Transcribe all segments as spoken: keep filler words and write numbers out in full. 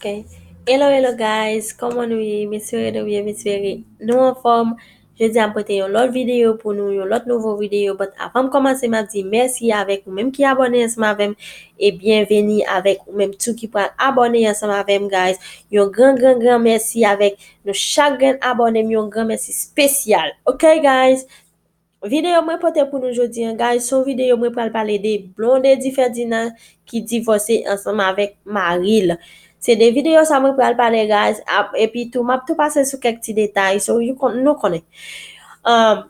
Ok. Hello, hello guys, kòman nou ye? M espere nou byen, m espere nou anfòm. Jodi a m pote yon lòt videyo pou nou, yon lòt nouvo videyo. But avan m kòmanse, m ap di mèsi avèk ou menm ki abòne ansanm avè m e byenveni avèk ou menm tou ki pral abòne ansanm avè m, guys. Yon gran, gran, gran mèsi avèk nou chak grenn abòne m, yon gran mèsi espesyal. Ok, guys? Videyo mwen pote pou nou jodi a, guys, se yon videyo mwen pral pale de Blondedy Ferdinand ki divòse ansanm avèk mari l. Se de videyo sa mwen pral pale, guys, ap, epi tou m ap tou pase sou kèk ti detay, so you kon-, nou konnen. Um,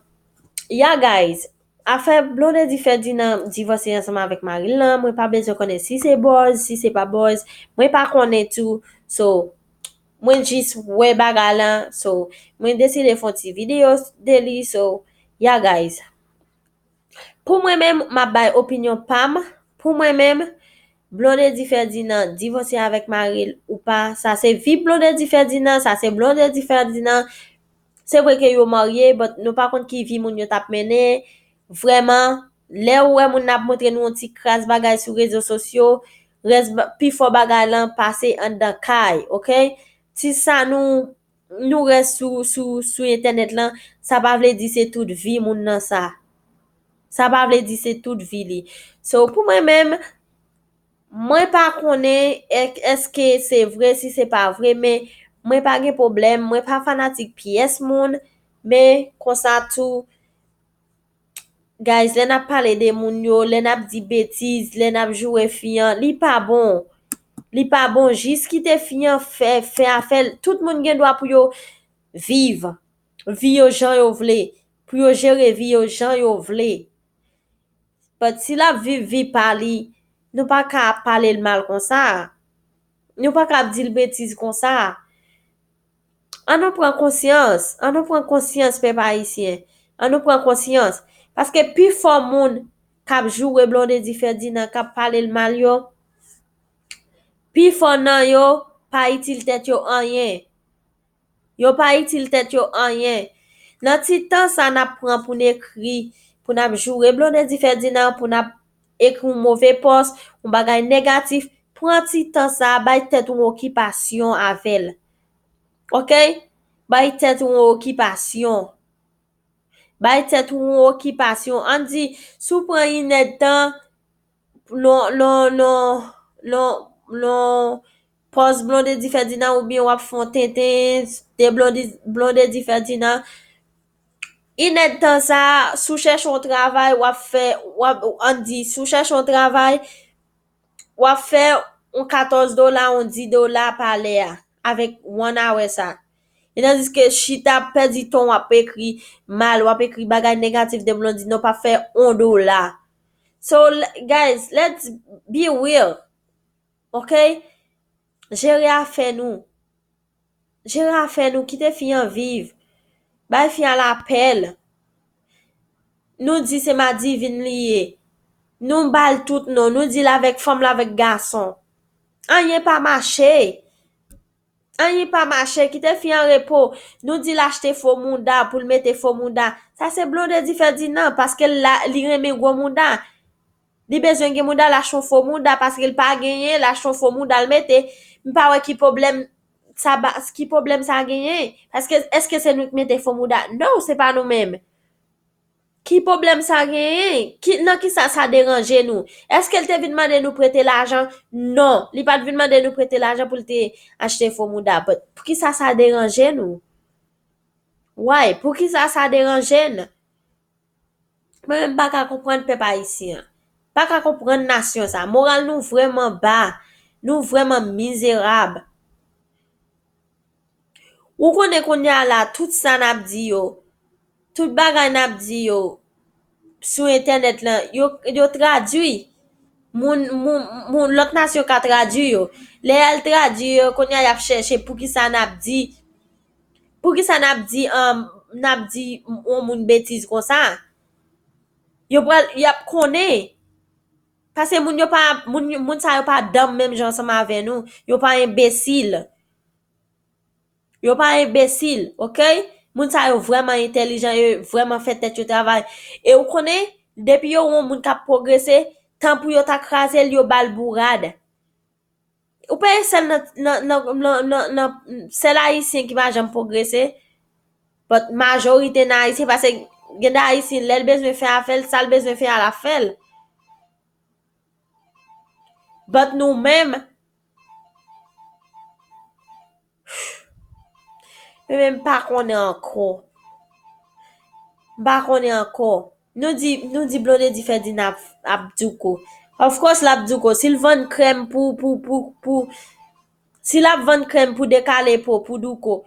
yeah, guys, afè Blondedy Ferdinand divòse ansanm avèk mari l lan, mwen pa bezwen konnen si se buzz, si se pa buzz, mwen pa konnen tou, so, mwen jis wè bagay lan, so, mwen deside fè yon ti videyo de li, so, yeah, guys. Pou mwen menm, m ap bay opinyon pa m. Pou mwen menm, Blondedy Ferdinand divòse avèk mari l ou pa, sa se vi Blondedy Ferdinand, sa se Blondedy Ferdinand. Se vre ke yo marye, but nou pa konn ki vi moun yo t ap mennen. Vrèman, lè ou wè moun nan ap montre nou yon ti kras bagay sou rezo sosyo, rès ba-, pifò bagay lan pase anndan kay, ok? Ti sa nou, nou rès sou, sou, sou entènèt lan, sa pa vle di se tout vi moun nan sa. Sa pa vle di se tout vi li. So, pou mwen menm, mwen pa konnen èk-, èske se vre, si se pa vre, men mwen pa gen pwoblèm, mwen pa fanatik pyès moun, men konsa tou, guys, lè n ap pale de moun yo, lè n ap di betiz, lè n ap joure fi an, li pa bon. Li pa bon, jis kite fi an fè, fè afè l. Tout moun gen dwa pou yo viv vi yo jan yo vle, pou yo jere vi yo jan yo vle. But si l ap viv vi pa li, nou pa ka ap pale l mal konsa. Nou pa ka ap di l betiz konsa. An nou pran konsyans, an nou pran konsyans, pèp ayisyen. An nou pran konsyans. Paske pifò moun k ap joure Blondedy Ferdinand, k ap pale l mal yo, pifò nan yo pa itil tèt yo anyen. Yo pa itil tèt yo anyen. Nan ti tan sa n ap pran pou n ekri, pou n ap joure Blondedy Ferdinand, pou n ap ekri yon move pòs, yon bagay negatif, pran ti tan sa, bay tèt ou yon okipasyon avè l. Ok? Bay tèt ou yon okipasyon. Bay tèt ou yon okipasyon. Ann di, si w pran inèdtan, non, non, non, non, non, pòs Blondedy Ferdinand oubyen w ap fè yon tenten de Blondedy, Blondedy Ferdinand. Inèdtan sa, si w chèche yon travay, w ap fè, w ap, ann di, si w chèche yon travay, w ap fè yon katòz dola, yon dis dola pa lè a, avèk one hour sa. E tandiske chita pèdi tan w ap ekri mal, w ap ekri bagay negatif de Blondedy, non pa fè yon dola. So, l-, guys, let's be real. Ok? Jere afè nou. Jere afè nou, kite fi an viv. Bay fi an lapè l. Nou di se madivin li ye. Nou ba l tout non. Nou di l avèk fanm, l avèk gason. Anyen pa mache. Anyen pa mache. Kite fi an repo. Nou di l achte fo mouda pou l mete fo mouda. Sa se Blondedy Ferdinand, paske l la, li renmen gwo mouda. Li bezwen gen mouda, l achte yon fo mouda, paske l pa genyen, l achte yon fo mouda, l mete. M pa wè ki pwoblèm sa ba, ki pwoblèm sa genyen. Paske, èske se nou k mete fo mouda? No, se pa nou menm. Ki pwoblèm sa genyen? Ki, nan ki sa sa deranje nou? Èske l te vin mande nou prete lajan? Non, li pa t vin mande nou prete lajan pou l te achte fo mouda. But poukisa sa deranje nou? Why? Poukisa sa deranje n? Mwen menm pa ka konprann pèp ayisyen an. Pa ka konprann nasyon sa. Moral nou vrèman ba. Nou vrèman mizerab. Ou konnen kounye a la, tout sa n ap di yo, tout bagay n ap di yo sou entènèt lan, yo, yo tradui. Moun, moun, moun, lòt nasyon ka tradui yo. Lè y al tradui yo, kounye a y ap chèche poukisa n ap di, poukisa n ap di, um, n ap di yon moun betiz konsa. Yo pral, y ap konnen. Paske moun yo pa, moun, moun sa yo pa danm menm jan ansanm avè nou. Yo pa enbesil. Yo pa enbesil, ok? Moun sa yo vrèman entèlijan, yo vrèman fè tèt yo travay. E ou konnen, depi yo wè yon moun k ap pwogrese, tan pou yo ta kraze l, yo ba l bourad. Ou pa e sèl nan, nan, nan, nan, nan, nan, sèl Ayisyen ki pa janm pwogrese, but majorite nan Ayisyen, paske gen de Ayisyen, lè l bezwen fè afè l, sa l bezwen fè a, l ap fè l. But nou menm, men menm pa konnen ankò. M pa konnen ankò. Nou di, nou di Blondedy Ferdinand ap, ap douko. Of course, l ap douko. Si l vann krèm pou, pou, pou, pou, si l ap vann krèm pou dekale po, pou douko,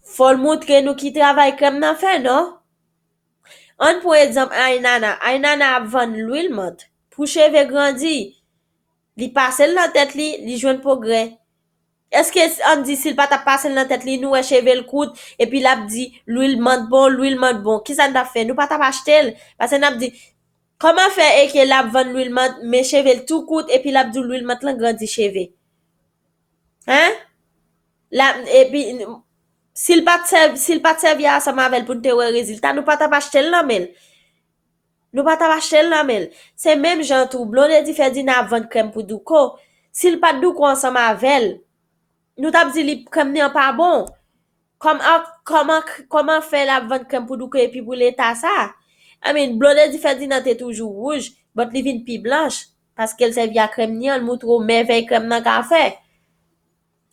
fò l montre nou ki travay krèm nan fè, non? Ann pran egzanp Aynana. Aynana ap vann lwil mant pou cheve grandi. Li pase l nan tèt li, li jwenn pwogrè. Èske, ann di, si l pa t ap pase l nan tèt li, nou wè cheve l kout, epi l ap di, lwil mant bon, lwil mant bon. Kisa n t ap fè? Nou pa t ap achte l. Paske n ap di, kòman fè e ke l ap vann lwil mant, men cheve l tou kout, epi l ap di w lwil mant lan grandi cheve? Hein? La, epi, si l pa t sèvi, si l pa t sèvi ansanm avè l pou n te wè rezilta, nou pa t ap achte l nan men l. Nou pa t ap achte l nan men l. Se menm jan tou, Blondedy Ferdinand ap vann krèm pou douko. Si l pa t douko ansanm avè l, nou t ap di li krèm li an pa bon. Kòman, kòman, kòman fè l ap vann krèm pou douko epi pou leta sa? I mean, Blondedy Ferdinand te toujou wouj, but li vin pi blanch, paske l sèvi a krèm li an, l moutre w mèvèy krèm nan ka fè.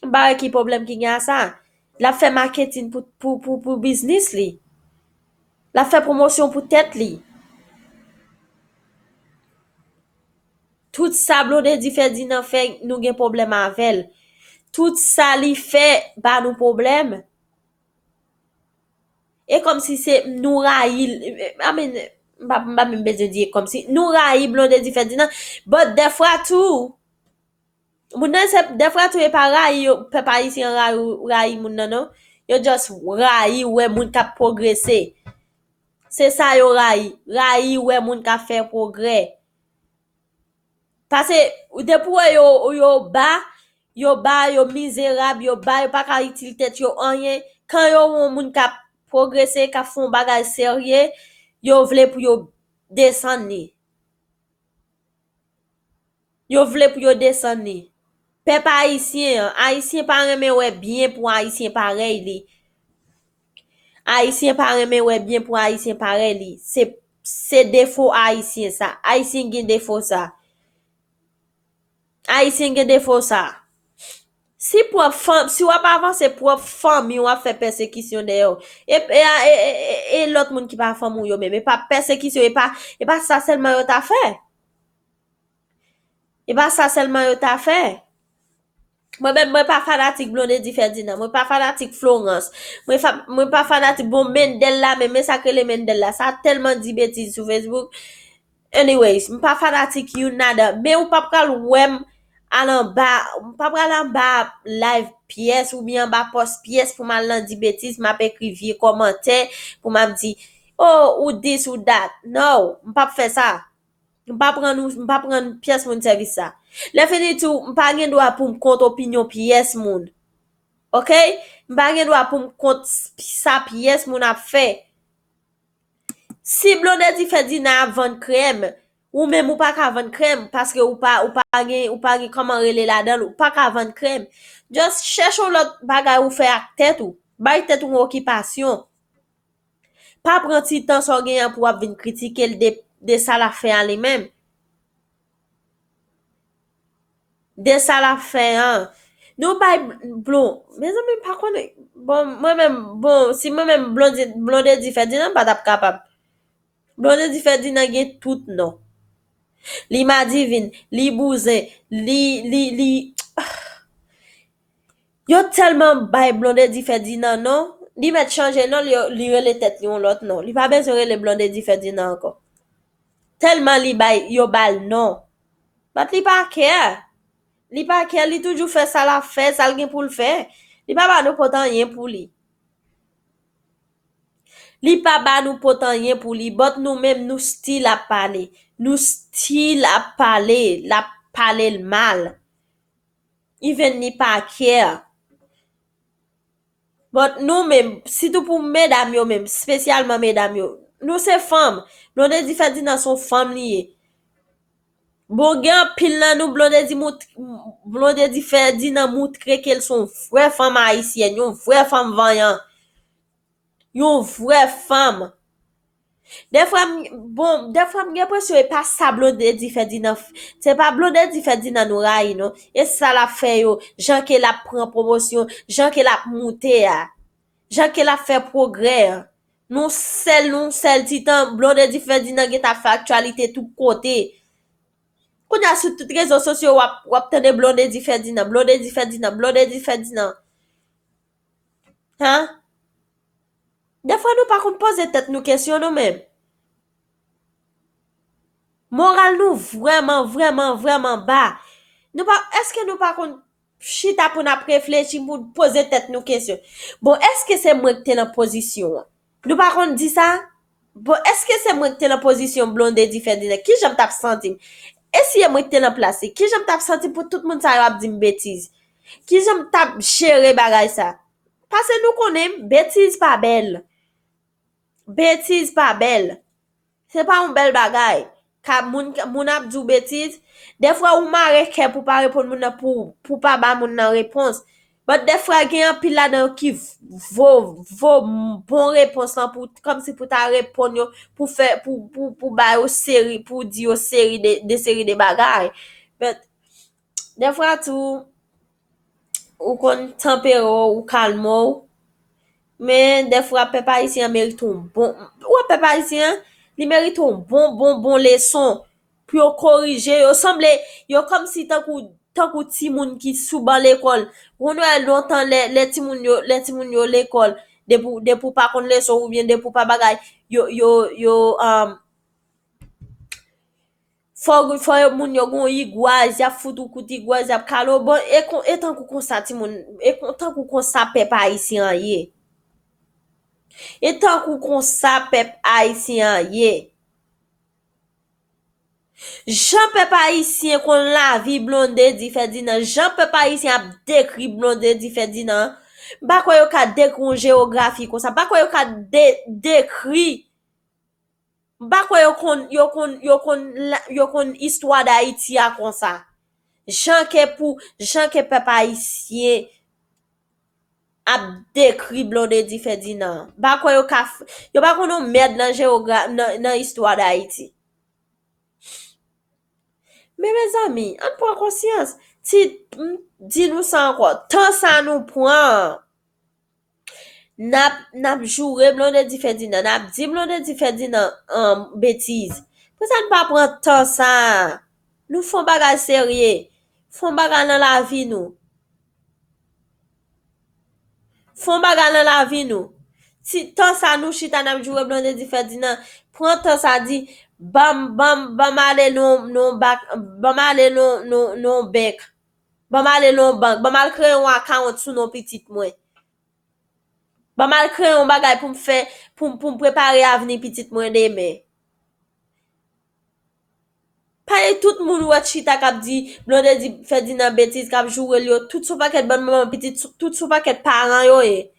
M pa wè ki pwoblèm ki gen a sa. L ap fè maketin pou, pou, pou, pou biznis li. L ap fè pwomosyon pou tèt li. Tout sa Blondedy Ferdinand fè, nou gen pwoblèm avè l. Tout sa li fè ba nou pwoblèm. E kòmsi se nou rayi l. I mean, m pa, m pa menm bezwen di e kòmsi. Nou rayi Blondedy Ferdinand. But dèfwa tou, moun nan se, dèfwa tou e pa rayi yo, pèp ayisyen rayi, rayi moun nan non. Yo just rayi wè moun k ap pwogrese. Se sa yo rayi. Rayi wè moun k ap fè pwogrè. Paske depi w wè yo, yo ba, yo ba, yo mizerab, yo ba, yo pa ka itil tèt yo anyen. Kan yo wè yon moun k ap pwogrese, k ap fè yon bagay serye, yo vle pou yo desann li. Yo vle pou yo desann li. Pèp ayisyen an, ayisyen pa renmen wè byen pou ayisyen parèy li. Ayisyen pa renmen wè byen pou ayisyen parèy li. Se, se defo ayisyen sa. Ayisyen gen defo sa. Ayisyen gen defo sa. Si pwòp fanm, si w ap avanse, pwòp fanmi w ap fè pèsekisyon dèyè w. E, e, e, e, e, e lòt moun ki pa fanmi w yo menm. E pa pèsekisyon, e pa, e pa sa sèlman yo ta fè. E pa sa sèlman yo ta fè. Mwen menm, mwen pa fanatik Blondedy Ferdinand, mwen pa fanatik Florence, mwen fa-, mwen pa fanatik, bon, Mendel la menm, men sa k rele Mendel la, sa tèlman di betiz sou Facebook. Anyways, m pa fanatik youn ladan, men ou p ap pral wè m al anba, m pa pral anba live pyès oubyen anba pòs pyès pou m al nan di betiz, m ap ekri vye kòmantè pou m ap di, oh, ou this, ou that. No, m p ap fè sa. M pa pran nou, m pa pran pyès moun sèvis sa. Lè fini tou, m pa gen dwa pou m kont opinyon pyès moun. Oke? M pa gen dwa pou m kont s-, sa pyès moun ap fè. Si Blondedy Ferdinand ap vann krèm, ou menm ou pa ka vann krèm, paske ou pa, ou pa gen, ou pa gen kòman rele ladan l, ou pa ka vann krèm. Just chèche yon lòt bagay ou fè ak tèt ou. Bay tèt ou yon okipasyon. Pa pran ti tan sa w genyen an pou w ap vin kritike l de, de sa l ap fè a li menm. De sa l ap fè an. Nou bay Blon-, mezanmi, m pa konnen. Bon, mwen menm, bon, si mwen menm Blonde-, Blondedy Ferdinand pa t ap kapab. Blondedy Ferdinand gen tout non. Li madivin, li bouzen, li, li, li, yo tèlman bay Blondedy Ferdinand non, li mèt chanje non, li, li rele tèt li yon lòt non. Li pa bezwen rele Blondedy Ferdinand ankò. Tèlman li bay, yo ba l non. But li pa care. Li pa care, li toujou fè sa l ap fè, sa l gen pou l fè. Li pa ba nou pot anyen pou li. Li pa ba nou pot anyen pou li, but nou menm nou still ap pale. Nou still ap pale, l ap pale l mal. Even li pa care. But nou menm, sitou pou medam yo menm, espesyalman medam yo, nou se fanm. Blondedy Ferdinand se yon fanm li ye. Bon, gen anpil nan nou, Blondedy mout-, Blondedy Ferdinand moutre ke l se yon vrè fanm ayisyèn, yon vrè fanm vanyan, yon vrè fanm. Dèfwa, m, bon, dèfwa m gen enpresyon e pa sa Blondedy Ferdinand f-, se pa Blondedy Ferdinand nou rayi, non. E sa l ap fè yo, jan ke l ap pran pwomosyon, jan ke l ap moute a, jan ke l ap fè pwogrè a. Nou sèl, nou sèl ti tan, Blondedy Ferdinand gentan ap fè aktyalite tout kote. Kounye a sou tout rezo sosyo, w ap, w ap tande Blondedy Ferdinand, Blondedy Ferdinand, Blondedy Ferdinand. Hein? Dèfwa nou pa konn poze tèt nou kesyon nou menm. Moral nou vrèman, vrèman, vrèman ba. Nou pa, èske nou pa konn chita pou n ap reflechi, pou n poze tèt nou kesyon? Bon, èske se mwen ki te nan pozisyon an? Nou pa konn di sa? Bon, èske se mwen ki te nan pozisyon Blondedy Ferdinand? Kijan m t ap santi m? E si e mwen ki te nan plas li? Kijan m t ap santi m pou tout moun sa yo ap di m betiz? Kijan m t ap jere bagay sa? Paske nou konnen, betiz pa bèl. Betiz pa bèl. Se pa yon bèl bagay. Ka moun, moun ap di w betiz. Dèfwa ou mare kè pou pa reponn moun nan, pou, pou pa ba moun nan repons. But dèfwa gen anpil ladan yo ki vo, vo bon repons lan pou, kòmsi pou ta reponn yo, pou fè, pou, pou, pou ba yo seri, pou di yo seri de, de seri de bagay. But dèfwa tou, ou konn tanpere w, ou kalme w. Men dèfwa pèp ayisyen an merite yon bon, ou wè pèp ayisyen an, li merite yon bon, bon, bon leson pou yo korije. Yo sanble, yo kòmsi tankou, tankou timoun ki sou ban lekòl. Ou konn wè lontan lè, lè timoun yo, lè timoun yo lekòl, depi w, depi w pa konn leson oubyen depi w pa bagay, yo, yo, yo, um, fò, fò yo, moun yo gon igwaz, y ap fout ou kout igwaz, y ap kale w. Bon, e kon, e tankou konsa timoun, e kon, tankou konsa pèp ayisyen an ye. E tankou konsa pèp ayisyen an ye. Jan pèp ayisyen konn lavi Blondedy Ferdinand, jan pèp ayisyen ap dekri Blondedy Ferdinand, m pa kwè yo ka dekri yon jewografi konsa, m pa kwè yo ka de-, dekri, m pa kwè yo konn, yo konn, yo konn la-, yo konn istwa Dayiti a konsa. Jan ke pou, jan ke pèp ayisyen ap dekri Blondedy Ferdinand. M pa kwè yo ka f-, yo pa konn yon mèd nan jewogra-, nan, nan istwa Dayiti. Men mezanmi, ann pran konsyans. Ti, m di nou sa ankò, tan sa nou pran an, n ap, n ap joure Blondedy Ferdinand, n ap di Blondedy Ferdinand, um, betiz. Poukisa n pa pran tan sa? Nou fè yon bagay serye. Fè yon bagay nan lavi nou. Fè yon bagay nan lavi nou. Ti tan sa nou chita n ap joure Blondedy Ferdinand, pran tan sa di, ban m, ban m, ban m ale nan, nan bak, ban m ale nan, nan, nan bank. Ban m ale nan bank. Ban m al kreye yon akawont sou non pitit mwen. Ban m al kreye yon bagay pou m fè, pou m, pou m prepare avni pitit mwen demen. Paske tout moun ou wè chita k ap di Blondedy Ferdinand betiz, k ap joure l yo, tout se yon pakèt bann manman pitit, tout se yon pakèt paran yo ye.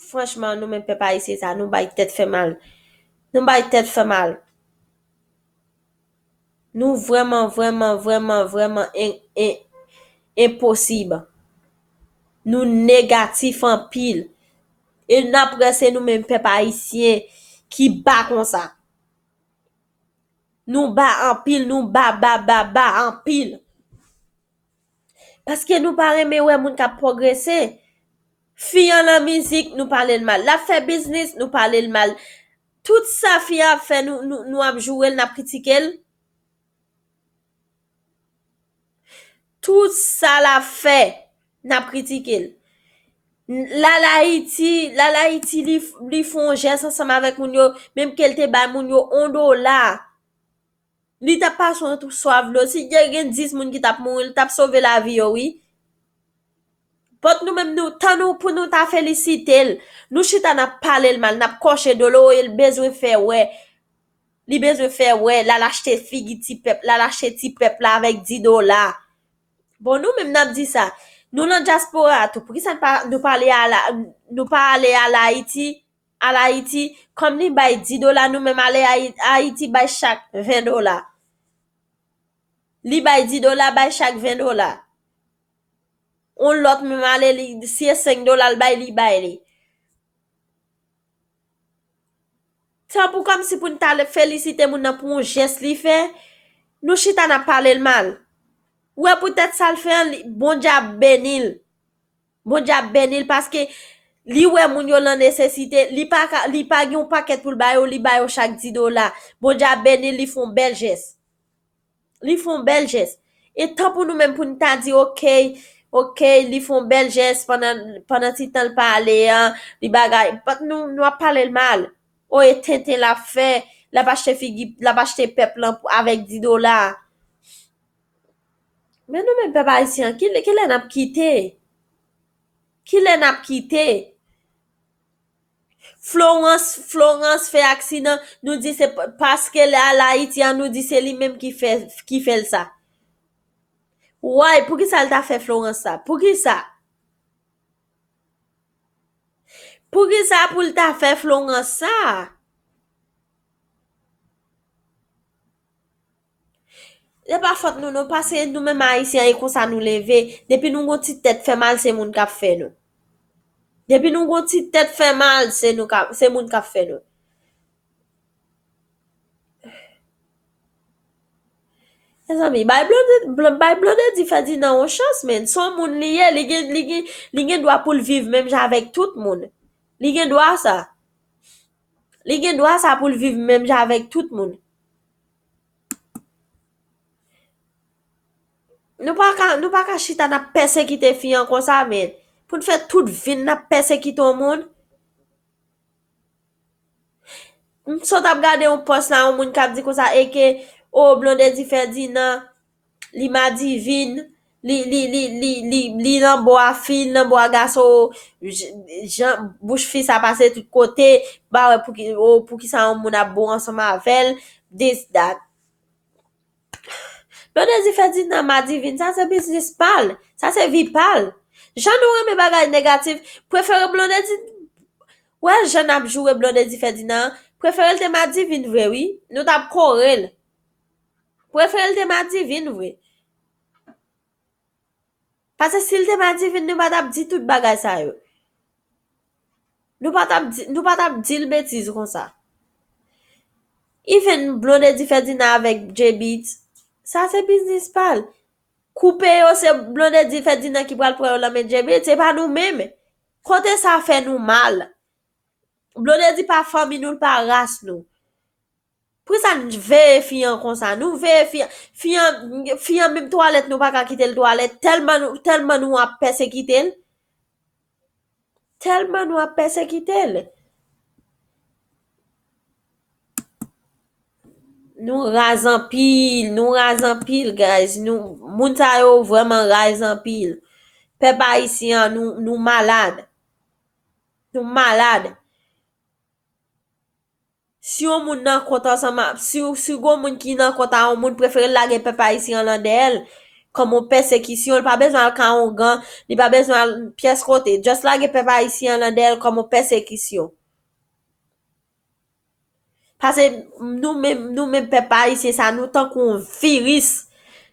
Franchman, nou menm pèp ayisyen sa, nou bay tèt fè mal. Nou bay tèt fè mal. Nou vrèman, vrèman, vrèman, vrèman en-, en-, enposib. Nou negatif anpil. E n ap wè se nou menm pèp ayisyen ki ba konsa. Nou ba anpil, nou ba, ba, ba, ba anpil. Paske nou pa renmen wè moun k ap pwogrese. Fi an nan mizik, nou pale l mal. L ap fè biznis, nou pale l mal. Tout sa fi an ap fè, nou, nou, nou ap joure l, n ap kritike l. Tout sa l ap fè, n ap kritike l. L al Ayiti, l al Ayiti, li, li fè yon jès ansanm avèk moun yo, menm ke l te bay moun yo yon dola. Li t ap pase yon twou swav dlo. Si gen, gen dis moun ki t ap mouri, li t ap sove lavi yo, wi. But nou menm, nou, tan nou, pou nou ta felisite l, nou chita n ap pale l mal, n ap kòche do l, o, e l bezwen fè wè. Li bezwen fè wè, l al achte figi ti pèp, l al achte ti pèp la avèk dis dola. Bon, nou menm n ap di sa. Nou nan dyaspora a tou, poukisa n pa, nou pa ale al, nou pa ale al Ayiti? al Ayiti, kòm li bay dis dola, nou menm ale Ayi-, Ayiti bay chak ven dola. Li bay dis dola, bay chak ven dola. On lòt menm ale, li, si se senk dola l bay, li bay li. Tanpou kòmsi pou n ta felisite moun nan pou yon jès li fè, nou chita n ap pale l mal. Ou wè poutèt sa l fè an, li, Bondye ap beni l. Bondye ap beni l paske li wè moun yo nan nesesite, li pa ka, li pa gen yon pakèt pou l ba yo, li ba yo chak dis dola. Bondye ap beni l, li fè yon bèl jès. Li fè yon bèl jès. E tan pou nou menm pou n ta di, "Oke, oke, li fè yon bèl jès pandan, pandan ti tan l pa ale an, li bagay." But nou, nou ap pale l mal. O, e tenten l ap fè, l ap achte figi, l ap achte pèp lan pou, avèk dis dola. Men nou menm pèp ayisyen an, ki, kilè n ap kite? Kilè n ap kite? Florence, Florence fè aksidan, nou di se pa-, paske l al Ayiti an, nou di se li menm ki fè, ki fè l sa. Why? Poukisa l ta fè Florence sa? Poukisa? Poukisa pou l ta fè Florence sa? Se pa fòt nou, non, paske nou menm Ayisyen, e konsa nou leve. Depi nou gon ti tèt fè mal, se moun k ap fè nou. Depi nou gon ti tèt fè mal, se nou ka, se moun k ap fè nou. Mezanmi, bay Blonde, Bl-, bay Blondedy Ferdinand yon chans, men. Se yon moun li ye, li gen, li gen, li gen dwa pou l viv menm jan avèk tout moun. Li gen dwa sa. Li gen dwa sa pou l viv menm jan avèk tout moun. Nou pa ka, nou pa ka chita n ap pèsekite fi an konsa, men. Pou n fè tout vi n n ap pèsekite yon moun. M sot ap gade yon pòs la, yon moun k ap di konsa, e ke, o, Blondedy Ferdinand, li madivin, li, li, li, li, li, li nan bò a fi, li nan bò a gason, j-, jan, bouch fi sa pase tout kote, m pa wè pou ki, o, pou ki sa yon moun ap bon ansanm avè l, this, that. Blondedy Ferdinand madivin, sa se biznis pa l, sa se vi pa l. Jan nou renmen bagay negatif, prefere Blondedy, wè jan n ap joure Blondedy Ferdinand, prefere l te madivin vre, wi. Nou t ap kore l. Prefere l te madivin vre. Paske si l te madivin, nou pa t ap di tout bagay sa yo. Nou pa t ap di, nou pa t ap di l betiz konsa. Even Blondedy Ferdinand avèk J-Beatz, sa se biznis pa l. Koupe yo, se Blondedy Ferdinand ki pral pran yo nan men J-Beatz, se pa nou menm. Kote sa fè nou mal? Blondedy pa fanmi nou, l pa ras nou. Poukisa n veye fi an konsa? Nou veye fi an, fi an, fi an menm twalèt nou pa ka kite l twalèt, tèlman nou, tèlman nou ap pèsekite l. Tèlman nou ap pèsekite l. Nou raz anpil, nou raz anpil, guys. Nou, moun sa yo vrèman raz anpil. Pèp ayisyen an, nou, nou malad. Nou malad. Si yon moun nan kont ansanm a, si, si gon moun ki nan kont a yon moun, prefere l lage pèp ayisyen an lan dèyè l, kòm yon pèsekisyon, li pa bezwen al ka ongan, li pa bezwen al pyès kote. Just lage pèp ayisyen an lan dèyè l kòm yon pèsekisyon. Paske nou menm, nou menm pèp ayisyen sa, nou tankou yon viris.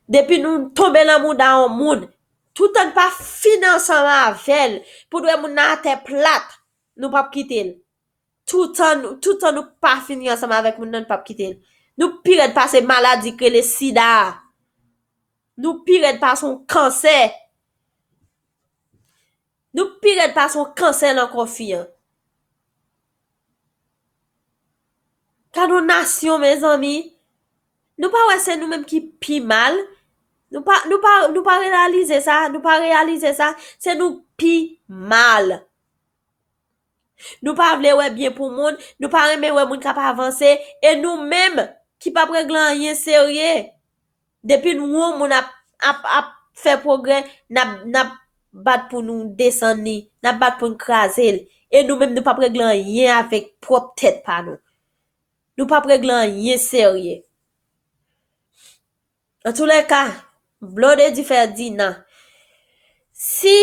Depi nou tonbe lan mouda yon moun, toutan n pa fini ansanm avè l, pou n wè moun nan atè plat, nou p ap kite l. Toutan, toutan nou pa fini ansanm avèk moun nan, n p ap kite l. Nou pi rèd pase maladi k rele sida a. Nou pi rèd pase yon kansè. Nou pi rèd pase yon kansè nan kò fi an. Gade yon nasyon, mezanmi. Nou pa wè se nou menm ki pi mal? Nou pa, nou pa, nou pa reyalize sa? Nou pa reyalize sa? Se nou pi mal. Nou pa vle wè byen pou moun, nou pa renmen wè moun k ap avanse, e nou menm ki p ap regle anyen serye. Depi n wè yon moun ap, ap, ap fè pwogrè, n ap, n ap bat pou nou desann li, n ap bat pou n kraze l. E nou menm, nou p ap regle anyen avèk pwòp tèt pa nou. Nou p ap regle anyen serye. Antoulèka, Blondedy Ferdinand, si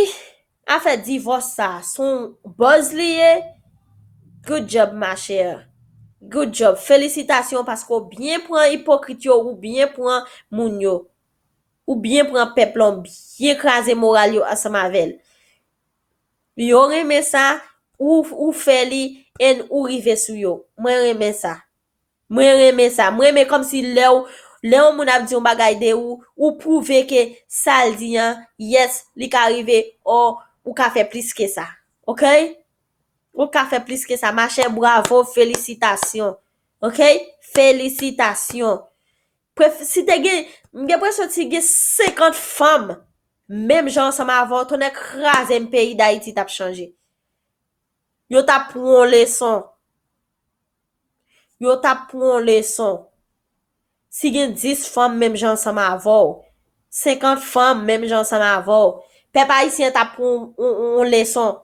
afè divòs sa, se yon buzz li ye, Good job, ma chère. Good job. Felisitasyon paske w byen pran ipokrit yo, ou byen pran moun yo. Ou byen pran pèp la, w byen kraze moral yo ansanm avè l. Yo renmen sa, ou, ou fè li, and ou rive sou yo. Mwen renmen sa. Mwen renmen sa. Mwen renmen kòmsi lè w, lè yon moun ap di yon bagay de ou, ou pwouve ke sa l di an, yes, li ka rive, or, ou ka fè plis ke sa. Ok? Ou ka fè plis ke sa. Ma chère, bravo, felisitasyon. Ok? Felisitasyon. Pref-, si te gen, m gen presyon si gen senkant fanm, menm jan ansanm avè w, tonnè kraze m, peyi Dayiti t ap chanje. Yo t ap pran yon leson. Yo t ap pran yon leson. Si gen dis fanm menm jan ansanm avè w, senkant fanm menm jan ansanm avè w, pèp ayisyen t ap pran yon, yon, yon leson.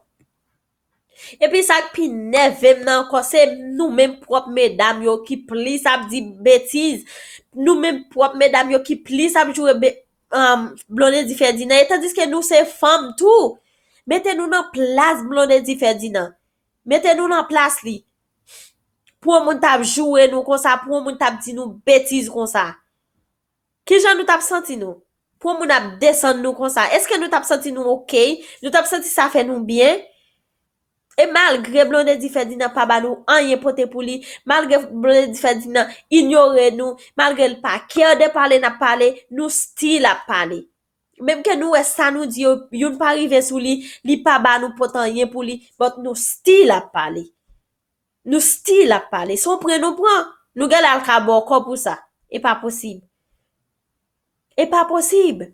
Epi sa k pi nève m nan ankò, se nou menm pwòp medam yo ki plis ap di betiz. Nou menm pwòp medam yo ki plis ap joure be-, um, Blondedy Ferdinand. E tandiske nou se fanm tou. Mete nou nan plas Blondedy Ferdinand. Mete nou nan plas li. Pou yon moun t ap joure nou konsa, pou yon moun t ap di nou betiz konsa. Kijan nou t ap santi nou? Pou yon moun ap desann nou konsa, èske nou t ap santi nou ok? Nou t ap santi sa fè nou byen? E malgre Blondedy Ferdinand pa ba nou anyen pote pou li, malgre Blondedy Ferdinand inyore nou, malgre l pa care de pale n ap pale, nou still ap pale. Menm ke nou wè sa nou di yo, youn pa rive sou li, li pa ba nou pote anyen pou li, but nou still ap pale. Nou still ap pale. Se yon pran nou pran. Nou genlè al ka bòkò pou sa. E pa posib. E pa posib.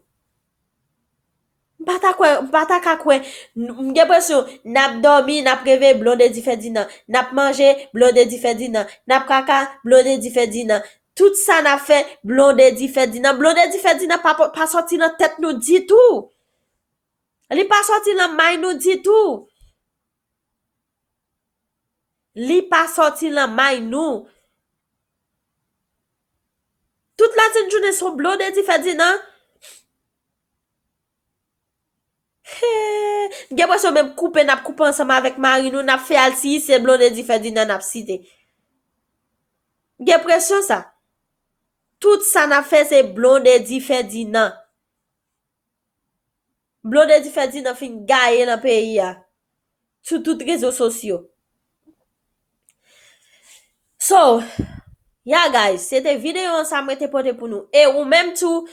M pa ta kwè, m pa ta ka kwè. M gen presyon, n ap dòmi, n ap reve Blondedy Ferdinand. N ap manje, Blondedy Ferdinand. N ap kaka, Blondedy Ferdinand. Tout sa n ap fè, Blondedy Ferdinand. Blondedy Ferdinand pa, pa sòti nan tèt nou ditou. Li pa sòti nan may nou ditou. Li pa sòti nan may nou. Tout latin jounen se Blondedy Ferdinand. He, m gen presyon menm koupe n ap koupe ansanm avèk mari nou, n ap fè al si se Blondedy Ferdinand n ap site. M gen presyon sa. Tout sa n ap fè se Blondedy Ferdinand. Blondedy Ferdinand fin gaye nan peyi a. Sou tout rezo sosyo. So, yeah guys, se te videyo an sa mwen te pote pou nou. E ou menm tou,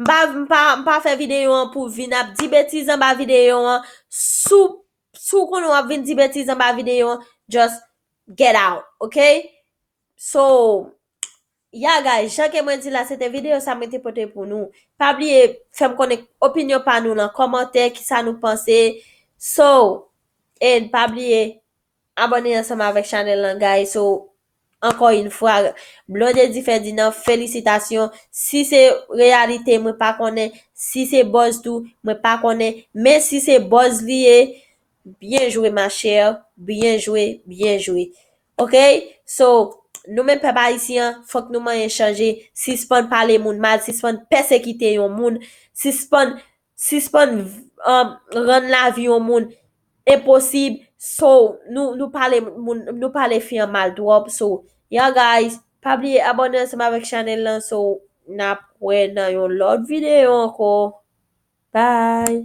m pa, m pa, m pa fè videyo an pou vin ap di betiz anba videyo an. Si w, si w konnen w ap vin di betiz anba videyo an, just get out, ok? So, yeah guys, jan ke mwen di la, se te videyo sa mwen te pote pou nou. Pa bliye fè m konnen opinyon pa nou nan kòmantè, kisa nou panse. So, and pa bliye abòne ansanm avèk chanèl lan, guys. So, ankò yon fwa, Blondedy Ferdinand, felisitasyon. Si se reyalite, mwen pa konnen. Si se buzz tou, mwen pa konnen. Men si se buzz li ye, byen jwe, ma chère. Byen jwe, byen jwe. Ok? So, nou menm pèp ayisyen an, fòk nou manyen chanje. Sispann pale moun mal, sispann pèsekite yon moun, sispann, sispann, um, rann lavi yon moun enposib. So, nou, nou pale moun, nou pale fi an mal twòp. So, yeah guys, pa bliye abòne ansanm avèk chanèl lan. So, n ap wè nan yon lòt videyo ankò. Bye.